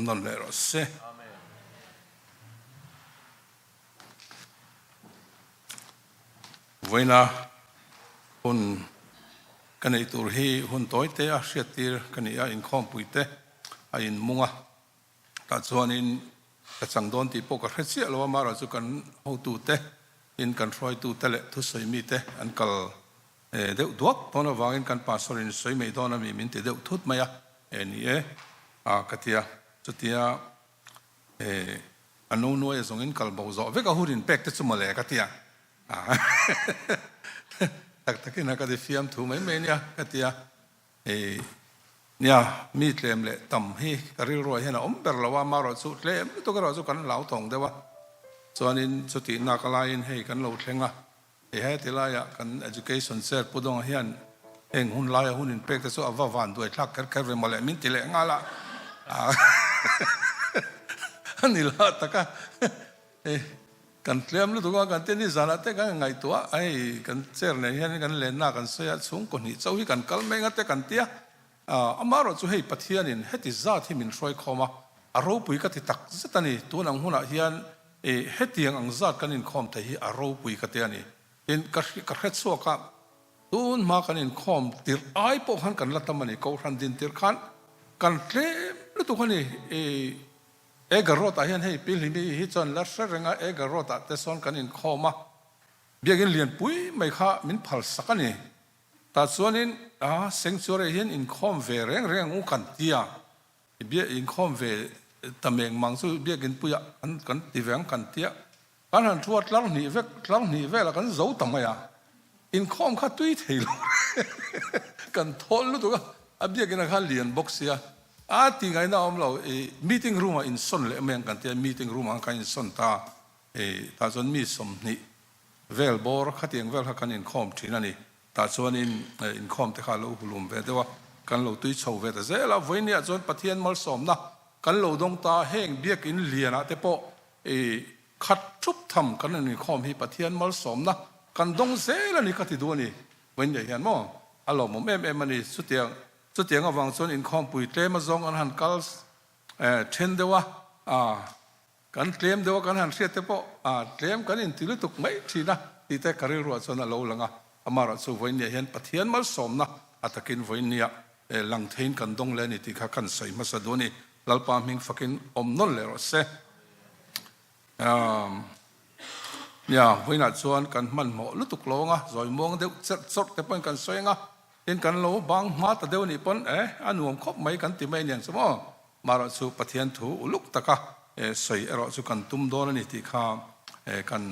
awm nawn leh rawh se. Vawiina hun ka neih tur hi hun tawi te a hriattir ka ni a, inkhawmpui te a inmung a, tah chuanin ka chang dawn tih pawh ka hre chiah lo a, amaherawhchu chu kan hotute in kan hruaitute leh thusawi mite an kal deuh duak dawn avangin kan pastor in sawi mai dawn a mi min ti deuh thut mai a, e ni e a ka ti a, chutia e a no nuai a zawngin kal bo zawh vek a hun in pek te chu mawle ka ti a, tak takin a ka ti fiam thu mai mai nia ka ti a, e nia mi tlem leh tam hi ka rilruah hian a awm ber lo a, amaherawhchu tlem lutuk erawh chu kan hlauthawng deuh a, chuanin chutihnak laiin hei kan lo thleng a. Hei heti laiah kan Education Chair Pu Dawnga hian heng hun laia hun inpek te chu a va van duai thlak kher kher ve mawle min ti leh nghal a, a ni lah tak a, hei kan tlem lutuk a, kan ti ni zanah te kan ngaihtuah a, hei kan chair nen hian kan lenna kan sawi a, chhungkaw hnih chauh hi kan kal mai nga te kan ti a, amaherawh chu hei Pathianin heti zat hi min hruai khawm a, a ropui ka ti tak zet a ni, tun ang hunah hian I hetiang ang zat kan inkhawm thei hi a ropui ka ti a ni. Tin, ka ka hre chhuak a, tun hma kan inkhawm tirh ai pawh khan kan la tam a ni. Kohhran din tirh khan kan tlem lutuk a ni. I Egar Road ah hian hei Pilhimi hi chuan la hre reng a, Egar Road ah te sawn kan inkhawm a, biakinn lianpui mai kha min phal sak a ni. Tah chuanin a sanctuary ah hian inkhawm ve reng reng ang u kan ti a. Biak inkhawm ve ta meng mang chu biakin puiah an kan ti ve ang kan tia, kan han thu a tlar hnih vek tlar hnih velah kan zo ta mai a, inkhawm kha tui thei lo kan thawl lutuk a, a biakin a kha lian bawk sia, a ti ngaihna a awm lo, i meeting room ah insawn leh mai ang kan tia, meeting room ah kan insawn ta, i tah chuan mi 20 vel bawr khatiang vel kha kan inkhawm thin a ni. Tah chuanin inkhawm te kha a lo hulum ve deuh a, kan lo tui chho ve ta zel a. Vawinia chuan Pathian malsawmna kan lo dawng ta, heng biakin lianah te pawh i khat thup tham kan rawn inkhawm hi Pathian malsawmna kan dawng zel a ni ka ti duh a ni. Vawinia hian maw a lawmawm em em a ni. Chutiang chutiang avang chuan inkhawmpui tlem azawng an han kal then deuh a, Kan tlem deuh a kan han hriat te pawh a tlem kan inti lutuk mai thin a tih te ka rilruah chuan a lo lang a, amaherawh chu vawiinniah hian Pathian malsawmna a takin vawiinniah lang theiin kan dawng leh a ni tih kha kan sawi hmasa duh a ni. Lalpa hming fakin awm nawn leh rawh se. Nia, vawiinah chuan kan hmanhmawh lutuk lo ang a, zawi muang deuh cherh chawrh te pawhin kan sawi ang a, tin kan lo bang hma ta deuh a nih pawn e a nuam khawp mai kan ti mai a niang chu maw. Mahrawh chu Pathian thu uluk taka sawi erawh chu kan tum dawn a ni tih kha kan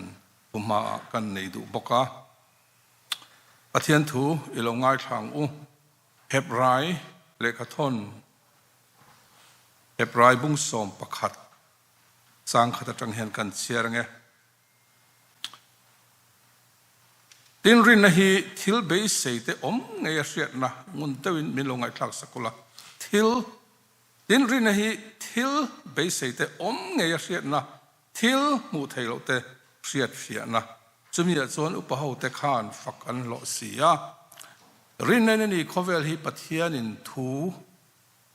thu hmaah kan nei duh bawk a. Pathian thu i lo ngaithla ang u. Hebrai lehkhathawn Hebrai bung 11 chang khat atang hian kan chhiar ang e. Tin, rinna hi thil beisei te awm ngei a hriatna ngun deuhin min lo ngaihthlak sak ula. Thil, Tin, rinna hi thil beisei te awm ngei a hriatna, thil hmuh theih loh te hriat fiahna. Chumi ah chuan upa ho te khan fak an hlawh si a. Rinna in a ni khawvel hi Pathianin thu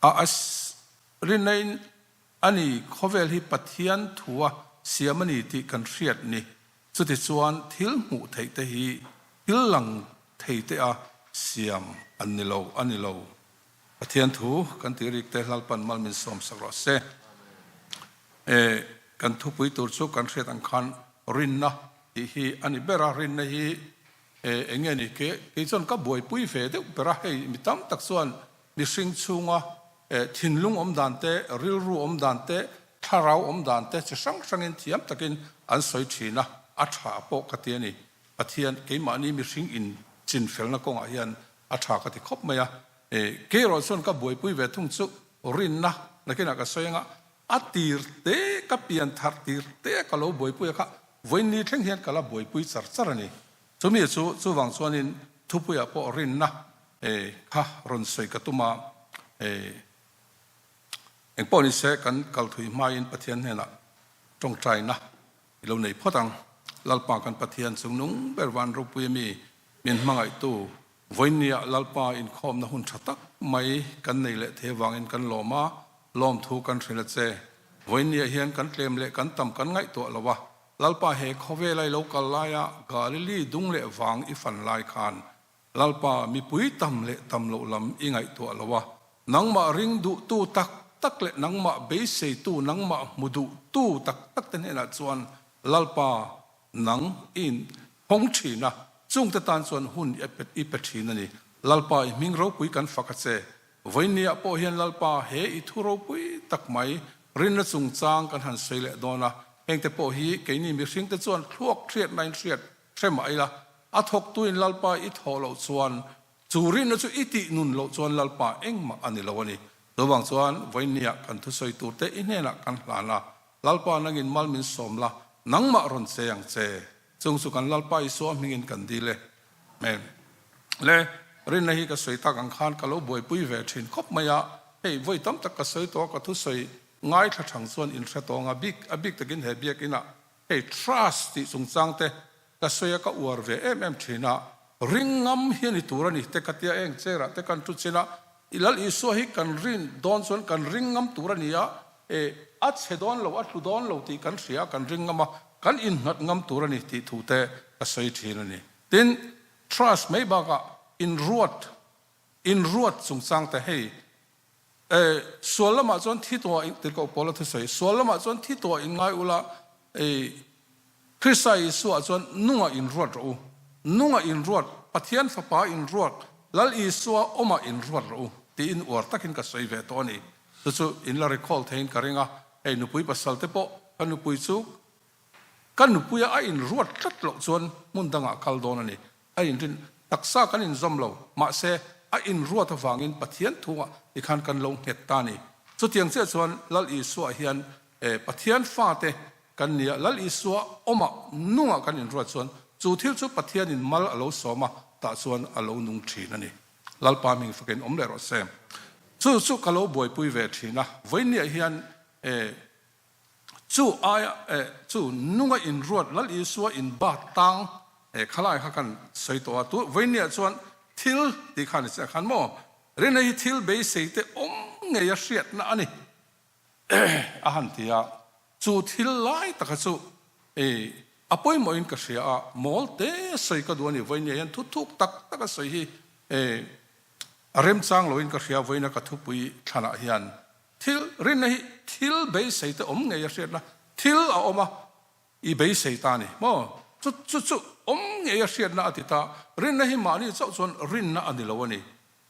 a a rinna in A ni, khawvel hi Pathian thua siam a ni tih kan hriat ni. Chutichuan thil hmuh theih te hi thil lang thei te a siam an ni lo, a ni lo. Pathian thu kan tih rik te Lalpan mal min sawm sak rawh se. E, kan thupui tur chu kan hriat ang khan rinna tih hi a ni ber a, rinna hi e, eng nge ni? Ke, kei chuan ka buaipui ve deuh ber a, hei mi tam tak chuan Mihring chhunga thinlung awm dan te, rilru awm dan te, thlarau awm dan te chi hrang hrangin thiam takin an sawi thin a, a tha pawh ka ti a ni. Pathian, keimahni mihring in chinfelna kawngah hian a tha ka ti khawp mai a. Kei erawh chuan ka buaipui ve thung chu rinna nakinah ka sawi anga a tir te, ka pian thar tir te ka lo buaipui a kha vawiinni thleng hian ka la buaipui char char a ni. Chumi chu chuvang chuanin thupuiah pawh rinna kha rawn sawi ka tum a, engpawh ni se kan kal thui hmain Pathian hnenah tawngtaina i lo nei phawt ang. Lalpa kan Pathian chungnung ber van ropui ami min hmangaihtu vawiinniah Lalpa inkhawmna hun tha tak mai kan nei leh thei avangin kan lawm a. Lawmthu kan hrilh a che. Vawiinniah hian kan tlem leh kan tam kan ngaihtuah lo a, Lalpa he khawvela i lo kal laia Galili dung leh vang i fan lai khan Lalpa mipui tam leh tam loh lam i ngaihtuah lo a, nangmah ring duhtu tak tak leh nangmah beiseitu nangmah hmu duhtu tak tak te hnenah chuan Lalpa nang i inhawng thin a, chungte tan chuan hun i pe thin a ni. Lalpa i hming ropui kan fak a che. Vawiinniah pawh hian Lalpa he i thu ropui tak mai rinna chungchang kan han sawi leh dawn a, hengte pawh hi keini mihringte chuan thluak hriatna in hriat hre mah ila, a thawktuin Lalpa i thawh loh chuan chu rinna chu i tih nun loh chuan Lalpa engmah a ni lo a ni. Chuvang chuan vawiinniah kan thusawi turte i hnenah kan hlan a, Lalpa nangin mal min sawm la, nangmah rawn che ang che. Chung chu kan Lalpa Isua hmingin kan dil e. Amen. Le, rinna hi ka sawi tak ang khan ka lo buaipui ve thin khawp mai a, hei vawi tam tak ka sawi tawh a, ka thusawi ngaithla thang chuan in hre tawng a, bik a bik takin he biakinah hei trust tih chungchang te ka sawi a, ka uar ve em em thin a, ring ngam hi a ni tur a ni te ka tia eng chair ah te kan thu chin a, I Lal Isua hi kan rin dawn chuan kan ring ngam tur a ni a, e, a chhe dawn lo, a tlu dawn lo tih kan hria a, kan ring ngam a, kan innghat ngam tur a ni tih thu te ka sawi thin a ni. Tin, trust mai bakah inruat, inruat chungchang te hei, e, sual lamah chuan thi tuah in, tirhkoh Paula thusawi, sual lamah chuan thi tuah in ngai ula, e, Krista Isua chuan nungah inruat rawh u, nungah inruat, Pathian Fapa inruat, Lal Isua awmah inruat rawh u, tiin uar takin ka sawi ve tawh a ni. Chu chu in la recall theiin ka ring a, hei nupui pasal te pawh ka nupui chu ka nupuia a inruat tlat loh chuan hmun dangah kal dawn a ni. A inrin taksa kan inzawm lo, mahse a inruat avangin Pathian thungah tikhan kan lo nghet ta a ni. Chutiang chiah chuan Lal Isua hian e Pathian fate kan nia, Lal Isua awmah nungah kan inruat chuan chu thil chu Pathianin mal a lo sawm a, tah chuan a lo nung thin a ni. Lalpa hming fakin awm leh rawh se. Chu chu ka lo buaipui ve thin a, vawiinniah hian e Chu aia eh chu nunga inruat Lal Isua in bat tang eh khalai kha kan sawi tawh a, tu vawiinniah chuan thil tih khan i chiah khan maw rinna hi thil beisei te awm ngei a hriatna a ni a han ti a, chu thil lai taka chu eh a pawimawhin ka hria a, mawl te sawi ka duh a ni vawiinniah hian thu thuk tak tak a sawi hi eh a remchang loin ka hria vawiina ka thupui thlanah hian Thil, rinna hi thil beisei te awm ngei a hriatna, thil a awm a, i beisei ta a ni maw? Chu chu chu awm ngei a hriatna a ti ta, rinna hi mahni chauh chuan rinna a ni lo a ni.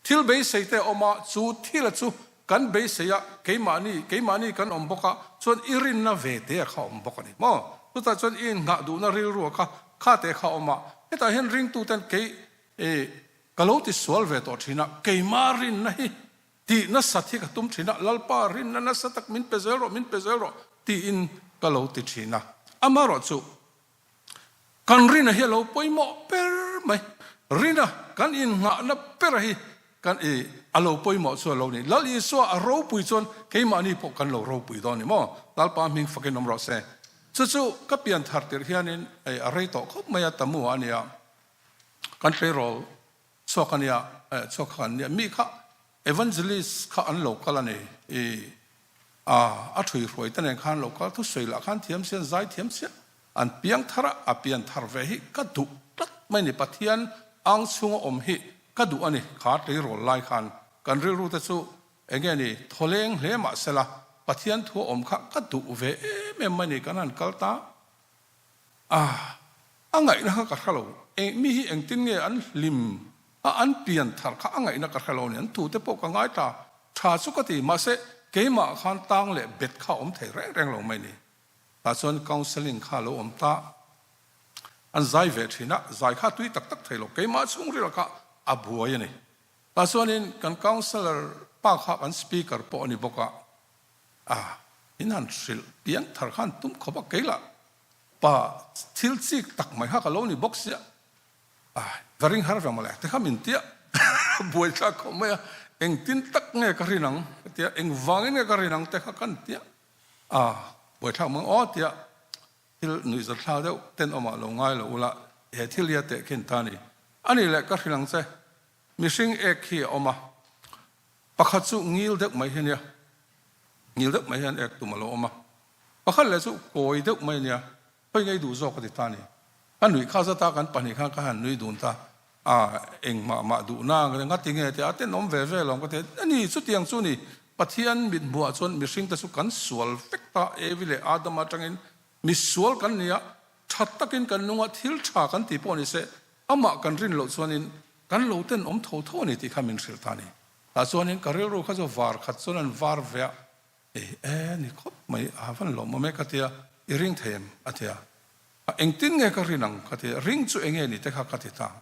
Thil beisei te a awm a, chu thila chu kan beisei a, keimahni, keimahni kan awm bawk a, chuan i rinna ve te a kha awm bawk a ni maw? Chutah chuan i innghah duhna rilru a kha, kha te kha a awm a, hetah hian ringtuten kei, e, ka lo ti sual ve tawh thin a, keimah rinna hi Tih nasat hi ka tum thin a, Lalpa rinna nasa tak min pe zel rawh, min pe zel rawh tiin ka lo ti thin a. Amaherawhchu, kan rina hi a lo pawimawh ber mai. Rina kan innghahna bera hi kan i a lo pawimawh chu a lo ni. Lal Isua a ropui chuan keimahni pawh kan lo ropui dawn ni maw? Lalpa hming fakin awm rawh se. Chu chu ka pian thar tirh hianin a rei tawh khawp mai a, Tamu a nia, kan tleirawl Chhuak a nia, eh chhuak kha an nia, mi kha evangelist kha an lo kal a ni, i a a thui hruai te nen khan an lo kal, thusawi lah khan thiam sia, an zai thiam sia, an piang thar a, a pian thar ve hi ka duh tlat mai a ni, Pathian ang chhunga awm hi ka duh a ni, kha tleirawl lai khan kan rilru te chu eng nge ni, thawleng hle mah sela Pathian thu a awm kha ka duh ve em em mai a ni, kan han kal ta A, a ngaihna kha ka hre lo. Eng, mi hi engtin nge an hlim a, an pian thar kha a ngaihna ka hre lo a ni. An tute pawh ka ngai ta tha chu ka ti, mahse keimah khan tang leh bet kha a awm thei reng reng lo mai ni. Tah chuan counselling kha a lo awm ta. An zai ve thin a, zai kha a tui tak tak thei lo. Keimah chhungril kha a buai a ni. Tah chuanin kan counsellor pa kha kan speaker pawh a ni bawk a, A, in han hrilh piang thar khan tum khawp a, kei lah pa thil chik tak mai kha ka lo ni bawk sia, a, va ring har ve mawle te kha min tia buai thlak khawp mai a, engtin tak nge ka rin ang ka tia, engvangin nge ka rin ang te kha kan tia, a, buai thlak mang aw tia thil nuihzat thla deuh tenawmah lo ngai lo ula he thil hi a tehkhin ta a ni, a nih leh ka hrilh ang che, mihring ek hi a awm a, Pakhat chu ngil deuh mai hi a nia. Ngil deuh mai hian ek tum a lo awm a. Pakhat leh chu kawi deuh mai a nia, hawi ngei duh zawk a ti ta a ni. Ka nuih kha zata kan pahnih khan ka han nui dun ta a, engmah mah duh na ka ti, ngati nge ti a, tenawm ve ve lo ka ti a ni, chutiang chu ni, Pathian mit hmuhah chuan mihringte chu kan sual vek ta, Evi leh Adama atangin misual kan ni a, tha takin kan nung a, thil tha kan ti pawh ni se, amah kan rin loh chuanin kan lo tenawm tho tho a ni tih kha min hrilh ta a ni. Tah chuanin ka rilru kha chu var khat chuan an var ve a, ei e ni khawp mai a van lawm awm e ka ti a, i ring thei em? a ti a, a engtin nge ka rin ang ka ti a, ring chu enge ni te kha ka ti ta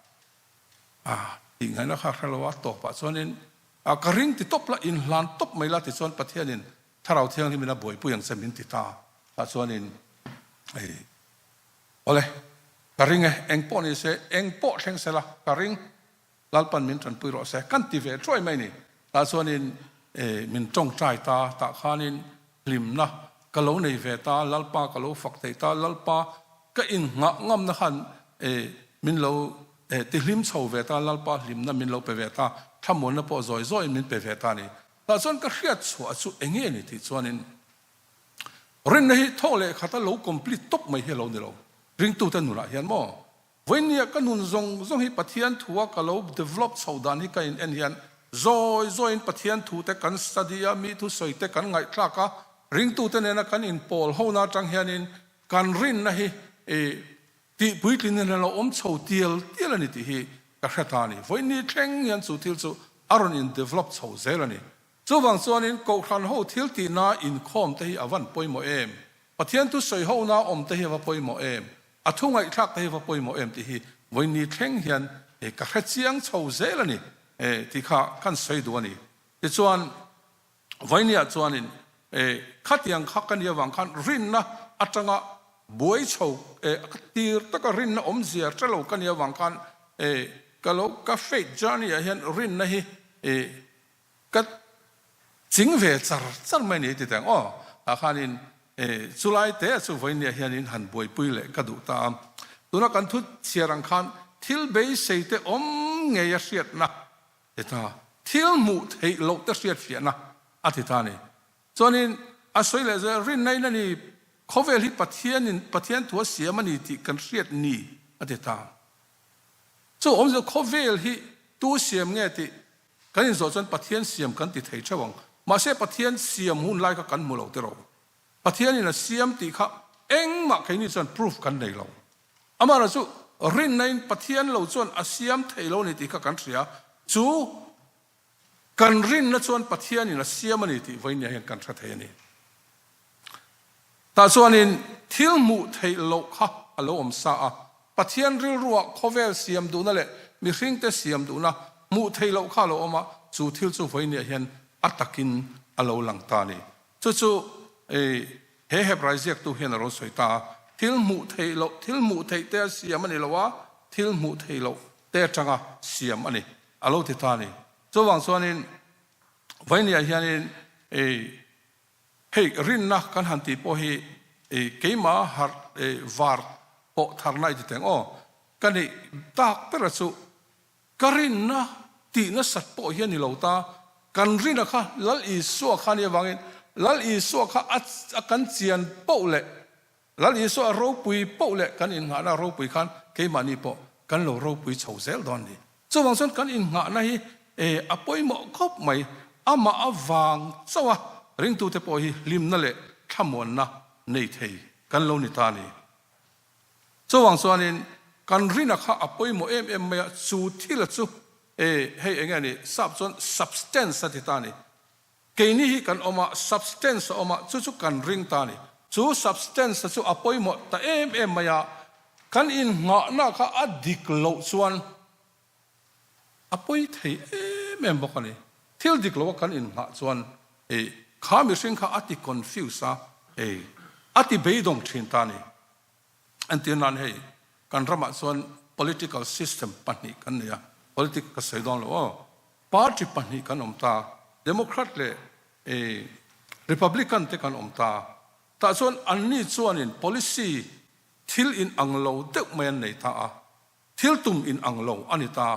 a, tih ngaihna kha hre lo a, tawpah chuanin a ka ring ti tawp la, inhlan tawp mai la tichuan Pathianin Thlarau Thianghlimin a buaipui ang che min ti ta, tah chuanin ei awle ka ring e, engpawh ni se, engpawh thleng se la ka ring. Lalpan min tanpui rawh se kan ti ve thuai mai ni. Tah chuanin min tawngtai ta, tah khanin hlimna ka lo nei ve ta, Lalpa ka lo fak thei ta, Lalpa ka innghah ngamna khan min lo ti hlim chho ve ta, Lalpa hlimna min lo pe ve ta, thlamuanna pawh zawi zawiin min pe ve ta a ni. Tah chuan ka hriat chhuah chu eng nge ni tih chuanin rinna hi thawk leh khata lo complete tawp mai hi a lo ni lo. Ringtute nunah hian maw Vawinia ka nun zawng zawng hi Pathian thua ka lo develop chho dan hi ka in en hian zawi zawiin Pathian thu te kan study a, mi thusawi te kan ngaihthlak a, ringtute nena kan in pawl hona atang hianin kan rinna hi tih puitlin in a lo awm chho tial tial a ni tih hi ka hre ta a ni. Vawiini thleng hian chu thil chu a rawn in develop chho zel a ni. Chuvang chuanin Kohhran ho thil tihna inkhawm te hi a van pawimawh em? Pathian thusawi hona awm te hi a va pawimawh em? A thu ngaihthlak te hi va pawimawh em tih hi vawiini thleng hian ka hre chiang chho zel a ni tih kha kan sawi duh a ni. Tichuan, vawiiniah chuanin khatiang kha ka nih avang khan rinna atanga buai chho tir taka rinna awmzia hre lo ka nih avang khan ka lo ka faith journey ah hian rinna hi Ka ching ve char char mai ni ti teng aw. Tah khanin chulai te chu vawinia hianin han buaipui leh ka duh ta a. Tuna kan thu chhiar ang khan thil beisei te awm ngei a hriatna ti ta, thil hmuh theih loh te hriat fiahna a ti ta a ni. Chuanin a sawi leh zel rinna in a ni, khawvel hi Pathianin Pathian thu a siam a ni tih kan hriat ni a ti ta. Chu awmzia khawvel hi tu siam nge tih Kan inzawh chuan Pathian siam kan ti thei theuh ang. Mahse Pathian siam hun lai kha kan hmu lo tiraw. Pathianin a siam tih kha engmah keini chuan proof kan nei lo. Amaherawh chu rinna-in Pathian lo chuan a siam thei lo a ni tih kha kan hria. Chu kan rinna chuan Pathianin a siam a ni tih vawinia hian kan hre thei a ni. Tah chuanin thil hmuh theih loh kha a lo awm sa a, Pathian rilruah khawvel siam duhna leh mihringte siam duhna hmuh theih loh kha a lo awm a, chu thil chu vawinia hian a takin a lo lang ta a ni. Chu chu he Hebrai ziaktu hian a rawn sawi ta a, thil hmuh theih loh, thil hmuh theih te a siam a ni lo a, thil hmuh theih loh te atanga siam a ni, a lo ti ta a ni. Chuvang chuanin vawinia hianin Hei rinna kan han tih pawh hi keimah harh var pawh tharna i ti teng aw. Ka neih tak bera chu ka rinna tih nasat pawh hi a ni lo ta. Kan rina kha Lal Isua kha a nih avangin Lal Isua kha a kan chian poh leh Lal Isua a ropui poh leh kan innghahna ropui khan keimahni pawh kan lo ropui chho zel dawn a ni. Chuvang chuan kan innghahna hi a pawimawh khawp mai. Amah avang chauh a ringtute pawh hi hlimna leh thlamuanna nei thei kan lo ni ta a ni. Chuvang chuanin kan rina kha a pawimawh em em mai a, chu thila chu hei enge a ni, sap chuan substance a ti ta a ni. Keini hi kan awm a, substance a awm a, chu chu kan ring ta a ni. Chu substance chu a pawimawh ta em em mai a, kan innghahna kha a dik loh chuan a pawi thei em em bawk a ni. Thil dik loa kan innghah chuan ei kha mihring kha a ti confuse a, ei a ti beidawng thin ta a ni. Entir nan hei kan ramah chuan political system pahnih kan nei a, politic ka sawi dawn lo aw. Party pahnih kan awm ta, Democrat leh Republican te kan awm ta. Tah chuan anni chuanin policy thil inang lo deuh mai an nei ta a, thil tum inang lo a ni ta.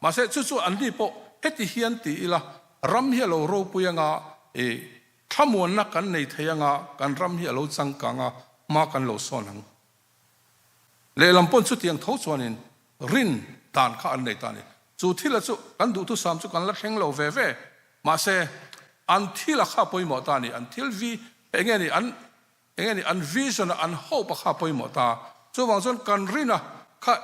Mahse chu chu anni pawh heti hian ti ila ram hi a lo ropui anga. thlamuanna kan nei thei anga kan ram hi a lo changkang a, hma kan lo sawn ang. Lehlam pawn chutiang tho chuanin rin dan kha an nei ta a ni. Chu thila chu kan duhthusam chu kan la thleng lo ve ve. Mahse, an thila kha pawimawh ta a ni. An thil vi eng nge ni an eng nge ni an vision a an hope a kha pawimawh ta. Chuvang chuan kan rina kha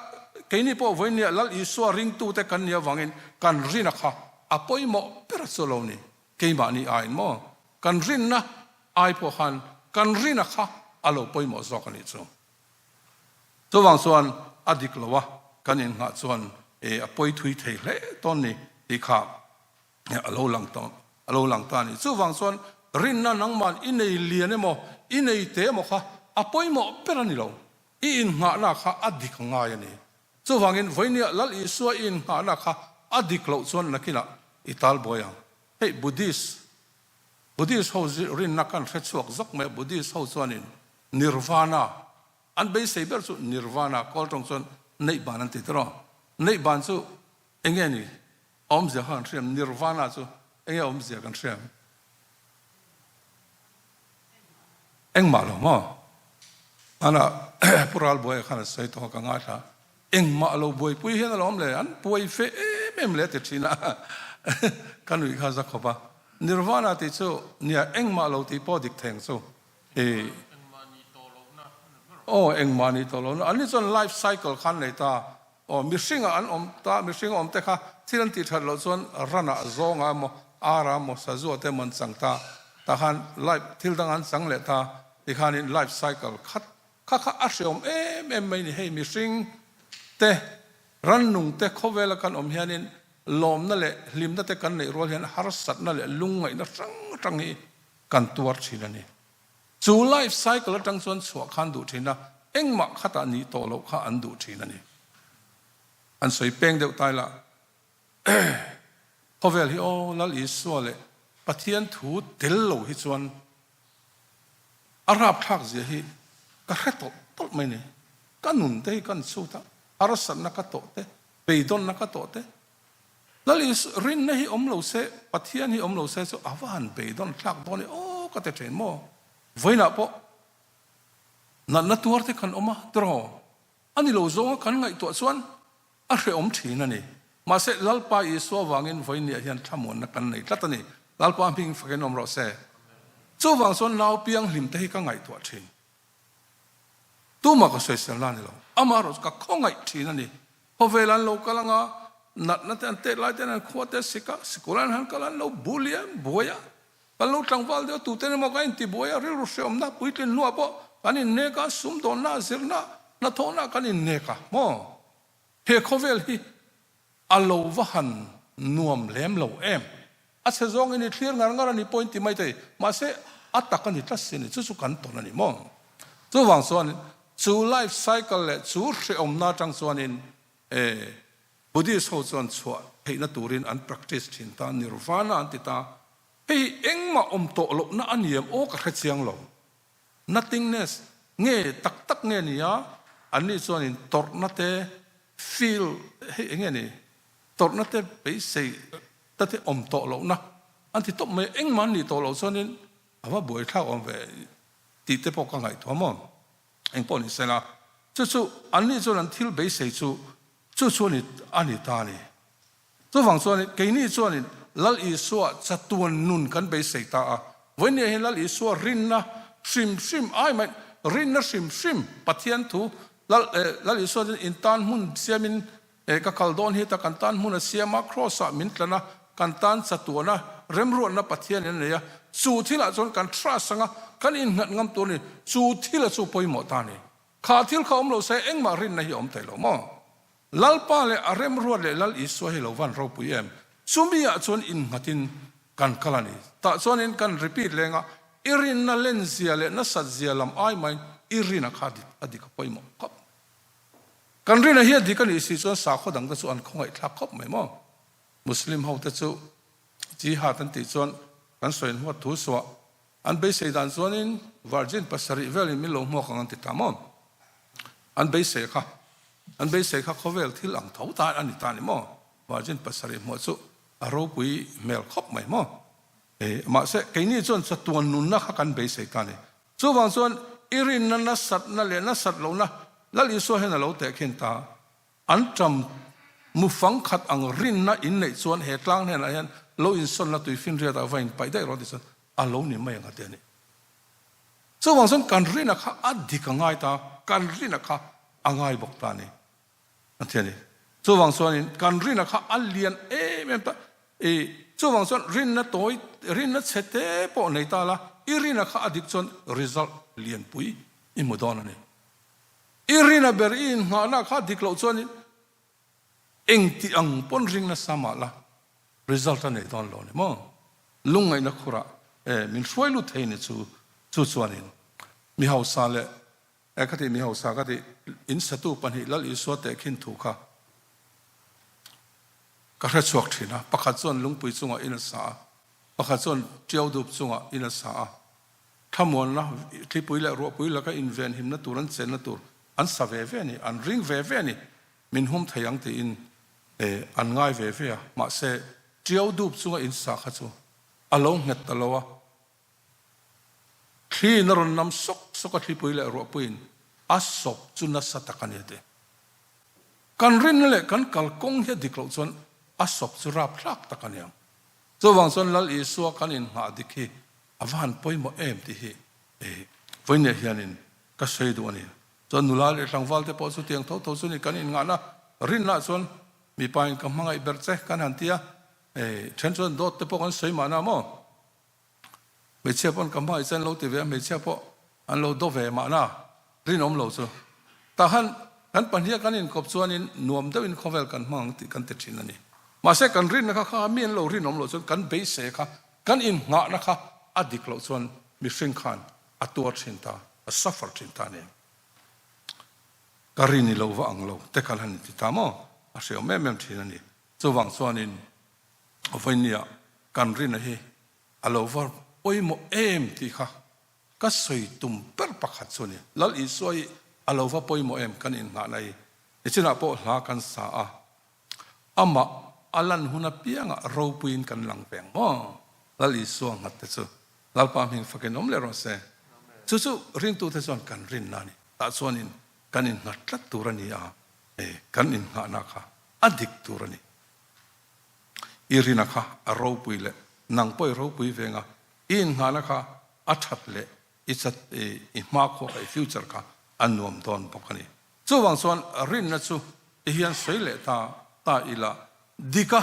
keini pawh vawinia Lal Isua ringtute kan nih avangin kan rina kha a pawimawh ber chu lo ni. Keimahni aiin maw? Kan rinna ai pawh khan kan rina kha a lo pawimawh zawk a nih chu. Chuvang chuan a dik lo a, kan innghah chuan e a pawi thui thei hle tawn ni tih kha a lo lang ta a lo lang ta a ni. Chuvang chuan rinna nangman i nei lian emaw i nei te emaw kha a pawimawh ber a ni lo. I innghahna kha a dik ngai a ni. Chuvangin vawinia Lal Isua i innghahna kha a dik loh chuan nakinah i tal buai ang. Hei Buddhist, Buddhist ho rinna kan hre chhuak zawk mai a, Buddhist ho chuanin Nirvana, an beisei ber chu Nirvana, kawl tawng chuan Neihban an ti tiraw? Neihban chu enge ni? A awmzia kha kan hriam, Nirvana chu enge awmzia kan hriam? Engmah lo maw? Hmanah Pu Ralbuaia khan a sawi tawh a, ka ngaithla. Engmah lo buaipui hian alawm le, an buai fe em em le a ti thin a, ka nuih kha za khawp a. Nirvana tih chu nia engmah lo tih pawh dik theng chu. Engmah nih tawh lohna a ni ber. Aw, engmah nih tawh lohna. Anni chuan life cycle kha an nei ta. Aw, mihringah an awm ta, mihringa awm te kha thil an tih that loh chuan ranah zawngah emaw, arah emaw, sazuah te emaw an chang ta. Tah khan life thil dang an chang leh ta tikhanin life cycle khat kha kha a hreawm em em mai ni. Hei mihring te, rannung te khawvela kan awm hianin lawmna leh hlimna te kan neih rual hian harsatna leh lungngaihna hrang hrang hi kan tuar thin a ni. Chu life cycle atang chuan chhuah khan duh thin a, engmah khatah nih tawh loh kha an duh thin a ni. An sawi peng deuh tai lah. Khawvel hi aw Lal Isua leh Pathian thu tel lo hi chuan a rapthlak zia hi ka hre tawlh tawlh mai ni. Ka nun te hi kan chhut a, harsatna ka tawh te, beidawnna ka tawh te, Lal Is rinna hi awm lo se, Pathian hi awm lo se chu a va han beidawn thlak dawn e aw ka ti thin maw? Vawiinah pawh natna tuar te kan awm a tiraw? A ni lo zawnga kan ngaihtuah chuan a hrehawm thin a ni. Mahse Lalpa Isua vangin vawiinniah hian thlamuanna kan nei tlat a ni. Lalpa hming fakin awm rawh se. Chuvang chuan nau pianghlim te hi ka ngaihtuah thin. Tumah ka sawiselna a ni lo. Amaherawh chu ka khawngaih thin a ni. Khawvel an lo kal anga, natna te an tet lai ten an khua te a sik a, sikul an han kal a, an lo bully a, an buai a. Kan lo tlangval deuh tuten emaw kan intibuai a, rilru hreawmna puitlin hnuah pawh kan innek a, sumdawnna, zirna, hnathawhna kan innek a maw? He khawvel hi a lo va han nuam lem lo em? A chhe zawngin i thlir ngar ngar a ni pawhin ti mai thei, mahse a tak a ni tlat si a ni, chu chu kan tawn a ni maw? Chuvang chuan chu life cycle leh chu hrehawmna atang chuanin e Buddhist ho chuan chhuah theihna turin an practice thin ta, nirvana an ti ta. Hei hi engmah awm tawh lohna a ni em aw ka hre chiang lo. Nothingness nge tak tak nge ni a, anni chuanin tawrhna te feel hei enge ni tawrhna te beisei ta te awm tawh lohna an ti tawp mai engmah an nih tawh loh chuanin a va buaithlak awm ve tih te pawh ka ngaihtuah maw? Engpawh ni sela, chu chu anni chuan an thil beisei chu chu chu ani a ni ta a ni. Chuvang chuan keini chuanin Lal Isua chatuan nun kan beisei ta a. Vawinia hian Lal Isua rinna hrim hrim ai mai, rinna hrim hrim Pathian thu Lal Lal Isua chuan in tan hmun siamin E ka kal dawn hi ta kan tan hmun a siam a, Kraws ah min tlan a, kan tan chatuan a, remruatna Pathian in a nei a, chu thil ah chuan kan trust ang a, kan innghat ngam tur a ni, chu thil a chu pawimawh ta a ni. Kha thil kha awm lo se engmah rinna hi a awm thei lo maw? Lalpa leh a remruat leh Lal Isua hi lo van ropui em? Chumi ah chuan innghat in kan kal a ni. Tah chuan in kan repeat leng a, i rinna len zia leh nasat zia lam ai mai i rin a kha a dik a pawimawh khawp mai. Kan rinah hian dik a nih si chuan sakhaw dangte chu an khawngaihthlak khawp mai maw? Muslim hote chu Jihad an tih chuan kan sawi hmuat thu suah an beisei dan chuanin virgin pasarih velin min lo hmuak ang an ti ta maw? An beisei kha an beisei kha khawvel thil ang tho ta a ni ta ni maw? Virgin pasarih hmuah chu a ropui hmel khawp mai maw? Mahse, keini chuan chatuan nunna kha kan beisei ta a ni. Chuvang chuan i rinna nasatna leh nasat lohna Lal Isua hian a lo tehkhin ta. An ṭam mufang khat ang rinna in neih chuan he tlang hnenah hian lo insawnna tuifinriatah va inpaih daih rawh ti chuan a lo ni mai ang a ti a ni. Chuvang chuan kan rinna kha a dik a ngai ta, kan rinna kha a ngai bawk ta a ni a ti a ni. Chuvang chuanin kan rinna kha a lian em em ta. I chuvang chuan rinna tawi, rinna chhe te pawh nei ta la, i rinna kha a dik chuan result lianpui i hmu dawn a ni. I rinna ber i inngahna kha dik loh chuanin engti ang pawn ring nasa mah la result a nei dawn lo a ni maw? Lungngaihna khurah e min hruai lut thei ni chu chu chuanin mi hausa leh e ka tih mi hausa ka tih in satu pahnih Lal Isua tehkhin thu kha ka hre chhuak thin a, pakhat chuan lungpui chungah in a sa a, pakhat chuan tiau dup chungah in a sa a. Thlamuanna, thlipui leh ruahpui laka invenhimna tur an chenna tur an sa ve ve a ni, an ring ve ve a ni, min hum thei ang tiin an ngai ve ve a, mahse tiau dup chunga in sa kha chu a lo nghet ta lo a, thliin a rawn nam sawk sawk a, thlipui leh ruahpuiin a sawp chu nasa tak a ni a ti. Kan rinna leh kan kalkawng hi a dik loh chuan a sawp chu rapthlak tak a ni ang. Chuvang chuan Lal Isua kan inngah dik hi A va han pawimawh em tih hi vawinia hianin ka sawi duh a ni. Chuan nula leh tlangval te pawh chutiang tho tho chu ni kan inngahna rinna chuan mipa in ka hmangaih ber che kan han ti a, then chuan dawt te pawh kan sawi mahna maw? Hmeichhia pawn ka hmangaih che an lo ti ve a, hmeichhia pawh an lo daw ve mahna rinawm lo chu. Tah khan kan pahniha kan inkawp chuanin nuam deuhin khawvel kan hmang ang tih kan ti thin a ni. Mahse kan rinna kha kha mi an lo rinawm loh chuan kan beisei kha Kan innghahna kha a dik loh chuan mihring khan a tuar thin ta, a suffer thin ta nen. Ka rin i lo va ang lo te khan han inti ta maw? A hreawm em em thin a ni. Chuvang chuanin vawinia kan rinna hi a lo va pawimawh em tih kha ka sawi tum ber pakhat chu a ni. Lal Isua hi a lo va pawimawh em kan innghahna hi. Nichinah pawh hla kan sa a, Amah a lan hun apiangah ropuiin kan lang ve ang maw? Lal Isua nghat te chu Lalpa hming fakin awm leh rawh se. Chu chu ringtute chuan kan rinna a ni. Tah chuanin kan innghat tlat tur a ni a, kan innghahna kha a dik tur a ni. I rina kha a ropui leh nang pawh i ropui veng a, i innghahna kha a that leh i chat i hmakhua kha i future kha a nuam dawn bawk a ni. Chuvang chuan rinna chu ti hian sawi leh ta ta ila, dika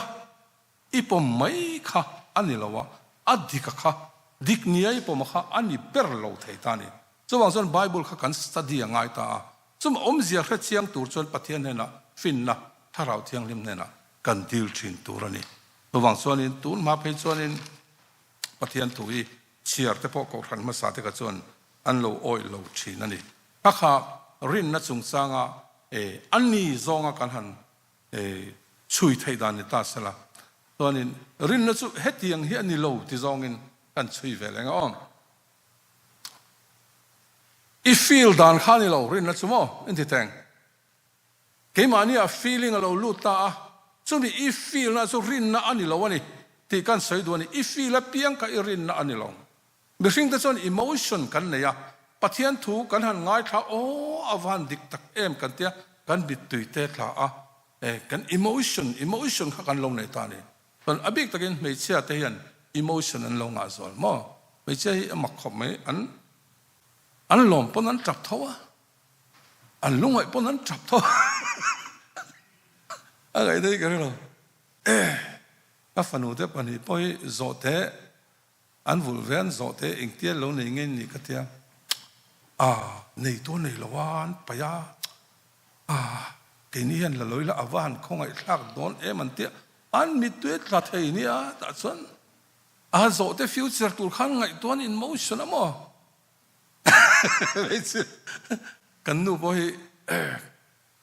i pawm mai kha a ni lo a, a dika kha, dik nia i pawm a kha a ni ber lo thei ta a ni. Chuvang chuan Bible kha kan study a ngai ta a, chumi awmzia hre chiang tur chuan Pathian hnenah finna, Thlarau Thianghlim hnenah kan dil thin tur a ni. Chuvang chuanin tun hma phei chuanin Pathian thu hi chhiar te pawh kohhran hmasa te kha chuan an lo awih lo thin a ni. Kha kha rinna chungchanga e a ni zawnga kan han e chhui theih dan ni ta sela chuanin rinna chu hetiang hi a ni lo ti zawngin kan chhui ve leng a aw. I feel dan kha a ni lo rinna chu maw inti teng. Keimahni ah feeling a lo lut ta a, chumi i feel na chu rinna a ni lo a ni tih kan sawi duh a ni. I feel apiang kha i rinna a ni lo. Mihring te chuan emotion kan nei a, Pathian thu kan han ngaithla aw a va han dik tak em kan tia, kan mittui te tla a, e kan emotion, emotion kha kan lo nei ta a ni. Chuan a bik takin hmeichhia te hian emotion an lo ngah zual maw? Hmeichhia hi a mak khawp mai, an an lawm pawn an tap tho a, an lungaih pawn an tap tho a, a ngaih daih ka hrelo. Ka fanu te pahnih pawh hi zawh teh An vulh ve an zawh te engtia lo nei nge ni ka tia, a nei tu a nei lo a an paih a, a keini hian la lo ila a va han khawngaih thlak dawn em an tia, an mittui a tla thei nia tah chuan a zawh te future tur khan ngaihtuah an in motion a maw hmeichhia kan nu pawh hi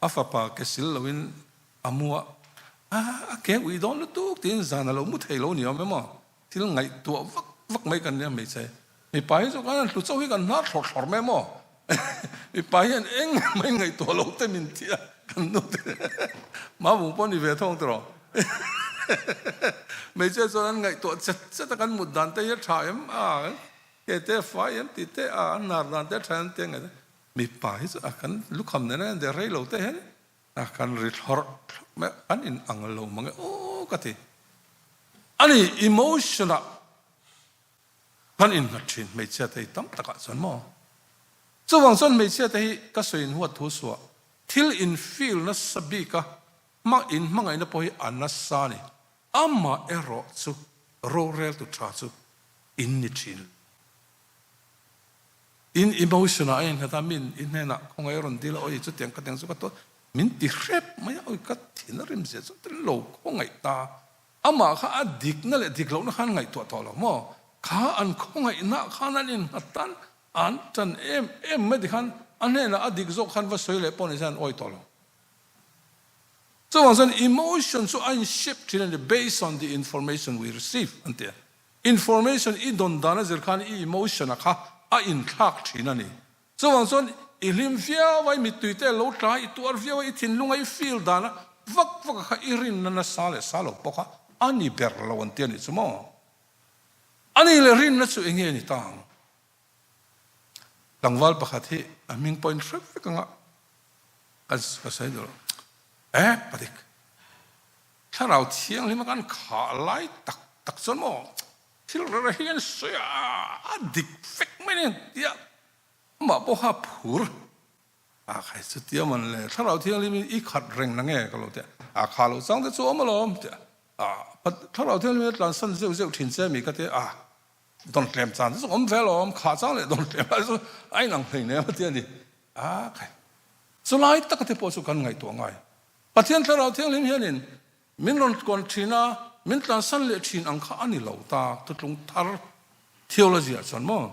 A fapa ke sil loin a mu a, a ke ui dawn lutuk tiin zan a lo mu thei lo ni awm em aw? Thil ngaihtuah vak vak mai kan nia hmeichhe. Mipa hi chu kan han hlu chauh hi kan hnar thlawr thlawr mai em aw? Mipa hian eng mai ngaihtuah lo te min ti a, kan nu te mah vung pawh ni ve thawng tiraw? Hmeichhia chuan an ngaihtuah chet chet a, kan mut dan te hi a tha em a, ke te a fai em tih te a, an hnar dan te a tha em tih a ngaihtuah. Mipa hi chu a kan lukham nena hian der rei lo te hian a kan ri thlawrh thlawrh mai a, kan in ang lo mang e aw ka ti. Ani emotion ah kan innghat thin hmeichhia te hi tam takah chuan maw? Chuvang chuan hmeichhia te hi ka sawi inhuat thu suah thil in feel nasa bik a, hma in hmangaihna pawh hi a nasa a ni. Amah erawh chu roreltu tha chu in ni thin. In emotion ah a innghat a, min i hnenah khawngaih a rawn dil a, awi chutiang khatiang chu ka tuah min ti hrep mai a, awi ka thin a rim zia chu tel lo khawngaih ta. Amah kha a dikna leh dik lohna khan ngaihtuah tawh lo maw? Kha an khawngaihna khan an innghat tan an tan em em mai tikhan a hnenah a dik zawk khan va sawi leh pawh ni se an awi tawh lo. Chuvang chuan emotion chu a in shape thin a ni, based on the information we receive an ti a. Information i dawn dan a zir khan i emotion a kha a inthlak thin a ni. Chuvang chuan i hlim viau a, i mittui te a lo tla, i tuar viau a, i thinlung a, i feel dan a, vak vak a kha i rinna nasa leh sa lo pawh kha a ni ber lo an ti a nih chu maw? A ni leh rinna chu eng nge ni ta ang? Tlangval pakhat hi a hming pawhin hre vek anga ka sawi duh lo. Eh padik, thlarau thianghlim a kan khah lai tak tak chuan maw Thil rara hi an sawi a, a dik vek mai nen tia amah pawha phur a khai chutia man le Thlarau Thianghlim in i khat reng na nge ka lo tia a kha lo chang te chu awm alawm tia a Thlarau Thianghlim in a tlansan zeuh zeuh thin che mi ka tia a dawn tlem chan te chu awm ve alawm kha chang leh dawn tlem lai chu a inang hlei nem a tia ni a khai chulai taka te pawh chu kan ngaihtuah ngai Pathian Thlarau Thianghlim hianin Min rawn tkawn thin a, min tlansan leh thin ang kha a ni lo ta, Thutlung thar theology ah chuan maw?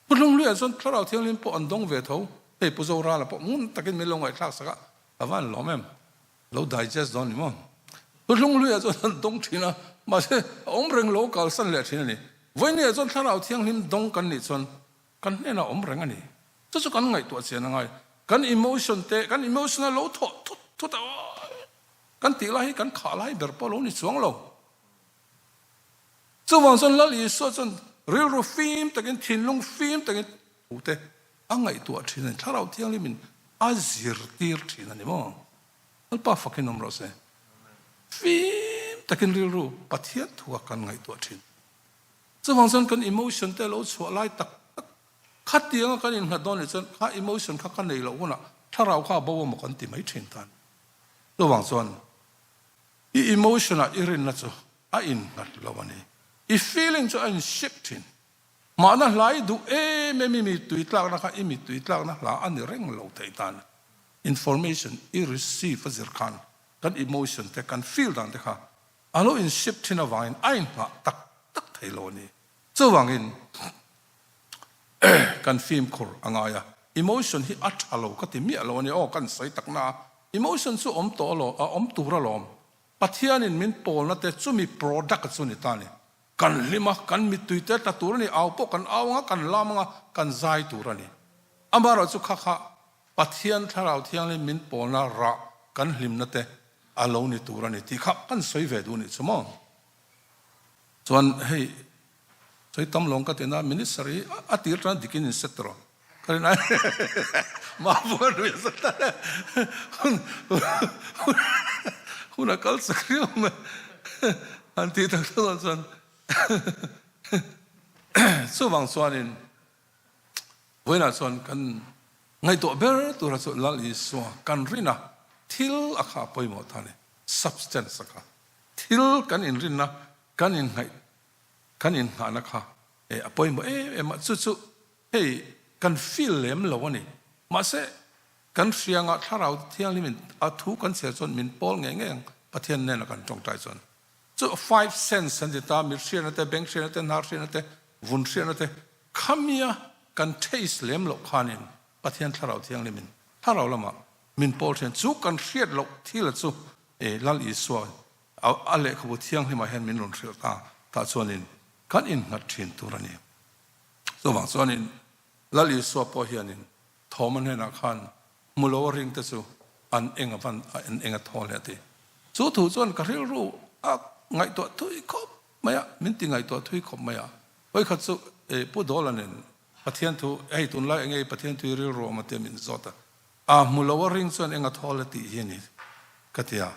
Thutlung hluiah chuan Thlarau Thianghlim pawh an dawng ve tho, hei Pu Zorala pawh ngun takin min lo ngaihthlak sak a, ka va an lawm em? Lo digest dawn ni maw? Thutlung hluiah chuan an dawng thin a, mahse a awm reng lo kalsan leh thin a ni. Vawinia chuan Thlarau Thianghlim dawng kan nih chuan kan hnenah awm reng a ni. Chu chu kan ngaihtuah chian a ngai. Kan emotion te, kan emotion a lo thawh thut thut a, kan tih lai hi kan khah lai ber pawh lo ni chuang lo. Chuvang chuan Lal Isua chuan rilru fim takin, thinlung fim takin thu te a ngaihtuah thin a ni. Thlarau Thianghlimin a zirtir thin a ni maw? Lalpa fakin awm rawh se. Fim takin rilru Pathian thu a kan ngaihtuah thin. Chuvang chuan kan emotion te lo chhuah lai tak tak khatianga kan innghat dawn nih chuan kha emotion kha ka nei loh hunah thlarau kha a bo emaw kan ti mai thin ta a ni. Chuvang chuan i emotion ah i rinna chu a innghat lo a ni. I feeling chu a in shape thin. Mahna hla i duh em em i mittui tlakna kha i mittui tlakna hla a ni reng lo thei ta a ni. Information i receive a zir khan kan emotion te kan feel dan te kha A lo insip thin avangin a inhngah tak tak thei lo a ni. Chuvangin kan fimkhur a ngai a, emotion hi a tha lo ka ti miah lo a ni. Aw kan sawi tak na a, emotion chu awm tawh alawm, a awm tur alawm. Pathianin min pawlna te chumi product chu ni ta a ni. Kan hlim a, kan mittui te tla tur a ni, au pawh kan au anga, kan lam anga, kan zai tur a ni. Amaherawhchu kha kha Pathian Thlarau Thianghlim min pawlna rah kan hlimna te a lo ni tur a ni tih kha kan sawi ve duh nih chu maw? Chuan hei sawi tam lawng ka ti na minister hi a tir tan dikin in set rawh ka rin ai mahvunga nui a zat a hun hun a kal chak riau mai han tih tak tak chuan chuvang chuanin Vawiinah chuan kan ngaihtuah ber tura chu Lal Isua kan rin a, thil a kha a pawimawh ta a ni, substance a kha. Thil kan inrinna, kan inngaih, kan innghahna kha a pawimawh em em a, chu chu hei kan feel lem lo a ni. Mahse, kan hriangah Thlarau Thianghlimin a thu kan chhiar chuan min pawl ngei ngei ang, Pathian nena kan tawngtai chuan. Chu five sense an ti ta, mit hriatna te, beng hriatna te, hnar hriatna te, vun hriatna te, Khamia kan taste lem loh khanin Pathian Thlarau Thianghlimin Thlarau lamah min pawl thian. Chu kan hriat loh thil chu Lal Isua a lehkhabu thianghlimah hian min rawn hrilh ta tah chuanin kan innghat thin tur a ni. Chuvang chuanin Lal Isua pawh hianin Thawma hnenah khan hmu lo a ring te chu an eng a van an eng a thaw hle a ti. Chu thu chuan ka rilru. A ngaihtuah thui khawp mai a, min ti ngaihtuah thui khawp mai a. Vawikhat chu Pu Dawla nen Pathian thu, hei tunlai enge i Pathian thu i rilru awm a tia min zawt a. A hmu lo a ring chuan enga thawl a tih hi a ni ka ti a.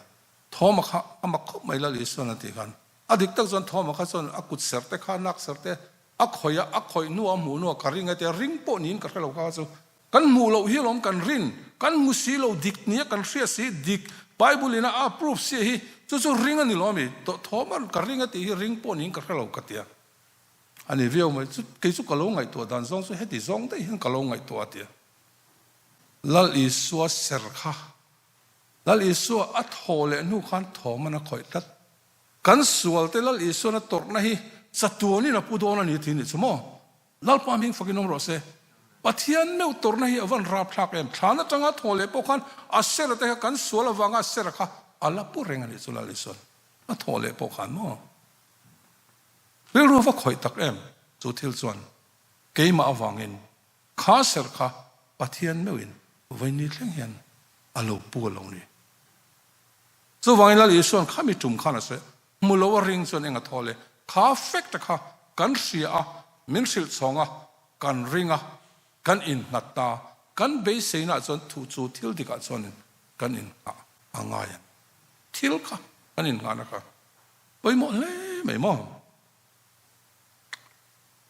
Thawma kha a mak khawp mai Lal Isuan a tih khan. A dik tak chuan Thawma kha chuan a kut ser te kha, nak ser te a khawih a, a khawih hnu a hmuh hnu a ka ring a tia, ring pawh niin ka hre lo kha chu. Kan hmuh loh hi alawm kan rin, kan hmu si lo dik nia kan hria si, dik Bible in a approve sia hi chu chu ring a ni lo ami, Thawma ka ring a tih hi ring pawh niin ka hre lo ka tia. A ni viau mai chu, kei chu ka lo ngaihtuah dan zawng chu heti zawng daih hian ka lo ngaihtuah a tia. Lal Isua ser kha, Lal Isua a thaw leh hnu khan thawm an a khawih tlat. Kan sual te Lal Isuan a tawrhna hi chatuanin a pu dawn a ni tih ni chu maw? Lalpa hming fakin awm rawh se. Pathian meuh tawrhna hi a van rapthlak em? Thlan atanga thaw leh pawh khan a sera te kha kan sual avanga a sera kha a la pu reng a nih chu Lal Isuan a thaw leh pawh khan maw? Rilru va khawih tak em chu thil chuan keimah avangin kha ser kha Pathian meuhin vawiin thleng hian a lo pu a lo ni. Chuvangin Lal Isuan khami tum khan a sawi, hmu lo a ring chuan eng a thaw le? Kha fact kha kan hria a, min hrilh chhawng a, kan ring a, kan innghat ta, kan beiseinaah chuan thu chu thil dikah chuanin kan innghah a ngai a ni. Thil kha kan innghahna kha pawimawh hle mai maw?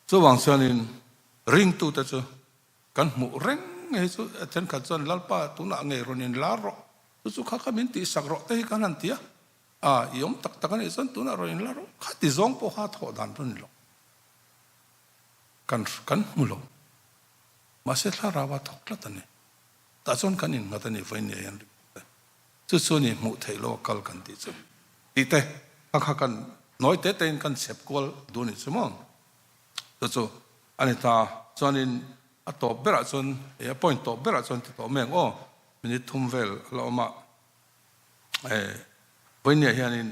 Chuvang chuanin ringtute chu Kan hmuh reng ngei chu thenkhat chuan Lalpa tunah ngei rawn in lar rawh, chu chu kha kha min tihsak rawh te hi kan han ti a, a i awm tak tak a nih chuan tunah rawn in lar rawh, kha ti zawng pawh kha thawh dan rawn ni lo. Kan kan hmu lo. Mahse thlarau a thawk tlat a ni. Tah chuan kan innghat a ni vawiin ni hian ring te. Chu chu ni hmuh theih lo a kal kan tih chu. Tih te kha kha kan nawi te te in kan chhep kual duh a nih chu maw? Chu chu a ni ta. Chuanin a tawp berah chuan, eh a point tawp berah chuan ti tawh mai ang aw, minute thum vel a la awm a. Eh vawinia hianin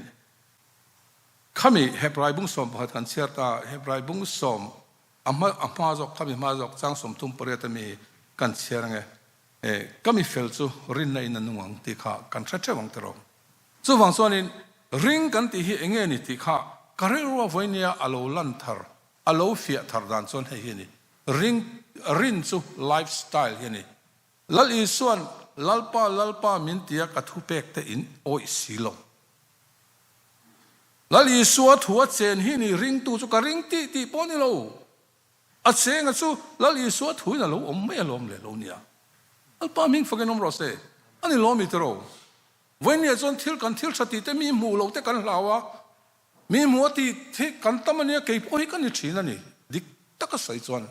khami Hebrai bung 11 kan chhiar ta, Hebrai bung sawm a hma a hma zawk khami hma zawk chang 38 ami kan chhiar ange. Eh ka mi fel chu rinna in a nung ang tih kha kan hre theuh ang tiraw. Chuvang chuanin ring kan tih hi enge ni tih kha ka rilrua vawinia a lo lan thar, a lo fiah thar dan chuan hei hi a ni. Ring, rin chu life style hi a ni. Lal Isua'n Lalpa, Lalpa min tia ka thupek te in awih si lo. Lal Isua thu a chen hi ni ringtu chu ka ring tih tih pawh a ni lo. A chenga chu Lal Isua thuin a lo awm mai alawm le lo nia. Lalpa hming fakin awm rawh se. A ni lawm i tiraw? Vawinia chuan thil kan thil tha tih te mi hmuh loh te kan hlau a, mi hmuh a tih hi kan tam a nia, kei pawh hi ka ni thin a ni, dik taka sawi chuan.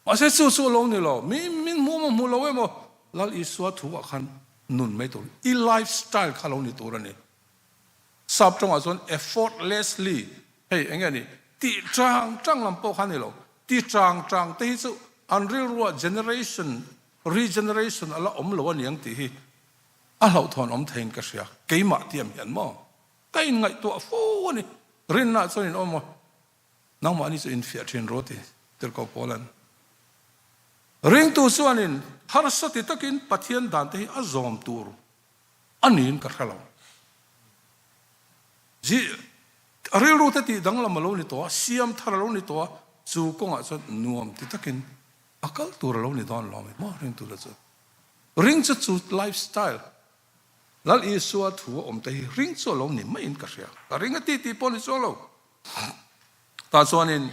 Mahse chu chu a lo ni lo, mi min hmuh emaw hmuh lo emaw Lal Isua thu ah khan nun mai tur, i life style kha lo ni tur a ni. Sap tawngah chuan effortlessly, hei eng nge ni, tih chang chang lam pawh kha a ni lo, ti chang chang te hi chu an rilruah generation Regeneration a la awm lo a niang tih hi a hlauhthawn awm theiin ka hria. Keimah tiam hian maw? Ka inngaihtuah fo a ni. Rinna chuan in awm a, nangmahni chu infiah thin rawh ti tirhkoh Paula'n. Ringtu chuanin harsa ti takin Pathian dan te hi a zawm tur a niin ka hre lo. Ji, rilru te tih danglam a lo ni tawh a, siam thar a lo ni tawh a, chu kawngah chuan nuam ti takin A kal tur a lo ni dawn lo mai maw ringtu la chu. Ring chu chu life style Lal Isua thu a awm te hi ring chu a lo ni maiin ka hria. Ka ring a ti tih pawh ni chuang lo. Tah chuanin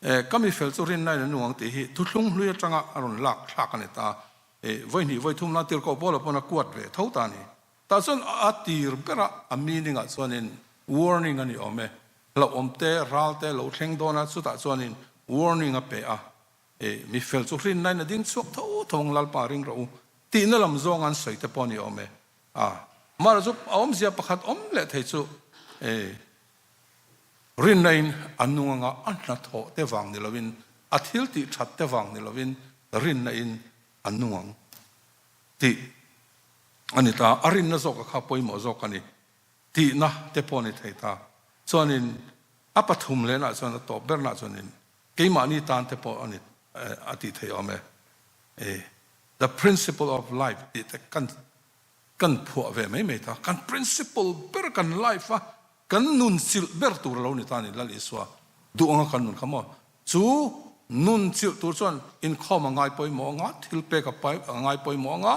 eh ka mi fel chu rinna in a nung ang tih hi thuthlung hlui atanga a rawn lak thlak a ni ta. Eh vawi hnih vawi thum la tirhkoh Paula pawn a kuat ve tho ta a ni. Tah chuan a tir berah a meaning ah chuanin warning a ni awm e. Hlauhawm te, ral te lo thleng dawn a, chutah chuanin warning a pe a, e, mi fel chu hrinnain a ding chhuak tho tho ang Lalpa ring rawh u tihna lam zawng an sawi te pawh a ni awm e. A, amaherawh chu a awmzia pakhat awm leh thei chu, e, rinnain a nung anga a hnathawh te vang ni lovin, a thil tih that te vang ni lovin rinnain a nung ang tih a ni ta. A rinna zawka kha pawimawh zawk a ni. Tihna te pawh ni thei ta. Chuanin a pathum lenah chuan a tawp bernah chuanin keimahni tan te pawh a ni a tih thei awm e. E The principle of life tih te kan Kan phuah ve mai mai ta. Kan principle ber kan life a kan nun chilh ber tur a lo ni ta a ni Lal Isua duh anga kan nun kha maw? Chu nun chilh tur chuan inkhawm a ngai pawimawh anga, thil pek a ngai pawimawh anga,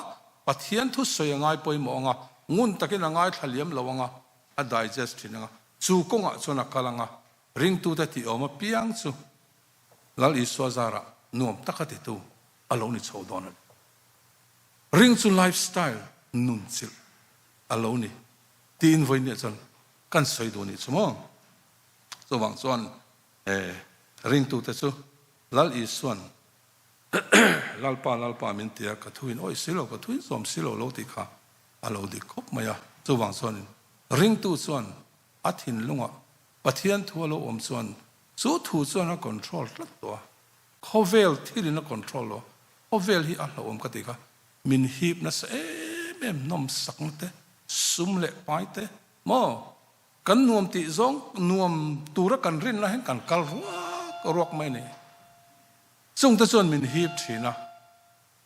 Pathian thusawi a ngai pawimawh anga, ngun takin a ngaithla liam lo anga, a digest thin anga, chu kawngah chuan a kal anga, ringtute tih awm apiang chu Lal Isua zarah nuam taka titu a lo ni chho dawn a ni. Ring chu lifestyle, nun chilh a lo ni tiin vawiin chuan kan sawi duh nih chu maw? Chuvang chuan he ringtute chu Lal Isua'n Lalpa, Lalpa min ti a, ka thuin awih si lo, ka thuin zawm si lo lo tih kha a lo dik khawp mai a. Chuvang chuanin ringtu chuan a thinlungah Pathian thu a lo awm chuan chu thu chuan a control tlat tawh a, khawvel thilin a control lo, khawvel hi a hlauhawm ka tih kha min hip nasa em em nawmsakna te, sum leh pai te maw kan nuam tih zawng nuam tura kan rin lah hian kan kal ruak ruak mai a ni. Chungte chuan min hip thin a,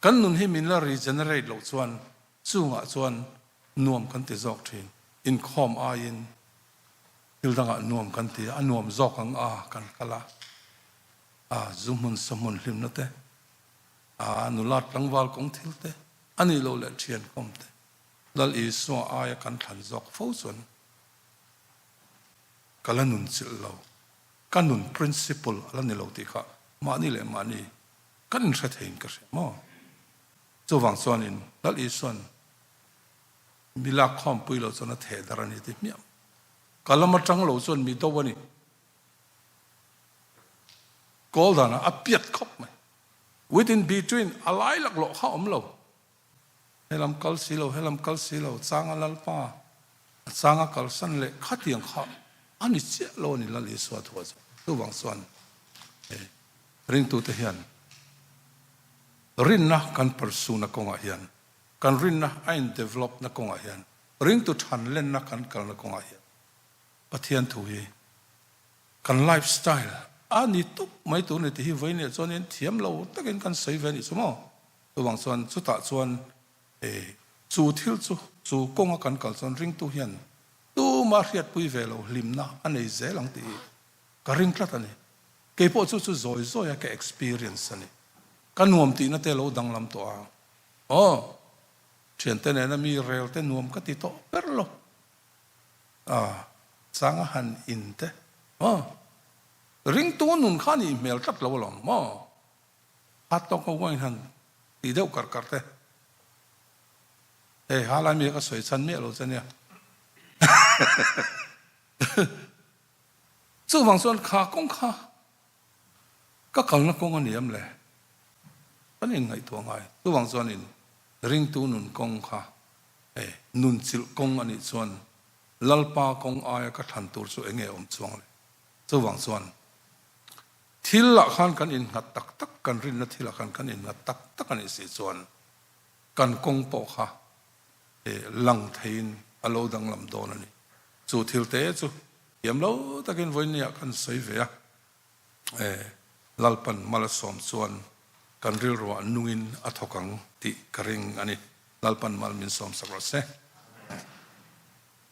kan nun hi min la regenerate loh chuan chungah chuan nuam kan ti zawk thin, inkhawm aiin. Thil dangah nuam kan ti a, a nuam zawk ang a kan kal a, a zu hmun sa hmun hlimna te, a nula tlangval kawng thil te, a nih loh leh thian kawm te, Lal Isua aia kan thlan zawk fo chuan ka la nun chilh lo, ka nun principle a la ni lo tih kha mahni leh mahni kan inhre theiin ka hria maw? Chuvang chuanin Lal Isua'n Mi lak khawmpui lo chuan a theh dar a ni ti hmiah. Ka lam atang lo chuan mi do a ni. Kawl danah a piat khawp mai. Within between a lai laklawh kha a awm lo. Helam kal si lo, helam kal si lo, changa Lalpa a changa kalsan leh khatiang kha a ni chiah lo a ni Lal Isua thu a zawh. Chuvang chuan ringtute hian rinna kan pursue-na kawngah hian Kan rinna a in develop na kawngah hian ringtu than lenna kan kalna kawngah hian Pathian thu hi kan life style a ni tawp mai tur ni tih hi vawiin leh chuanin thiam lo takin kan sawi ve a nih chu maw? Chuvang chuan chutah chuan chu thil chu chu kawnga kan kal chuan ringtu hian tuma hriatpui ve lo hlimna a nei zel ang tih hi ka ring tlat a ni. Keipawh chu chu zawi zawia ka experience a ni. Ka nuam tihna te lo danglam tawh a. Aw, thiante nena mi rel te nuam ka ti tawh ber lo. A, changa han in te. Aw, ringtu nun kha nih hmel tlat lo alawm maw? Hat tawk ho wine han ti deuh kar kar te. Hei, ha lai mi ka sawi chhan miah lo che nia. Chuvang chuan kha kawng kha Ka kalna kawng a ni em le? Kan inngaihtuah ngai. Chuvang chuanin ringtu nun kawng kha e nun chilh kawng a nih chuan Lalpa kawng aia ka thlan tur chu enge awm chuang le? Chuvang chuan thil ah khan kan innghat tak tak, kan rinna thil ah khan kan innghat tak tak a nih si chuan kan kawng pawh kha e lang theiin a lo danglam dawn a ni. Chu thil te chu thiam lo takin vawinia kan sawi ve a. E, Lalpan mal a sawm chuan kan rilruah nungin a thawk ang tih ka ring a ni. Lalpan mal min sawm sak rawh se.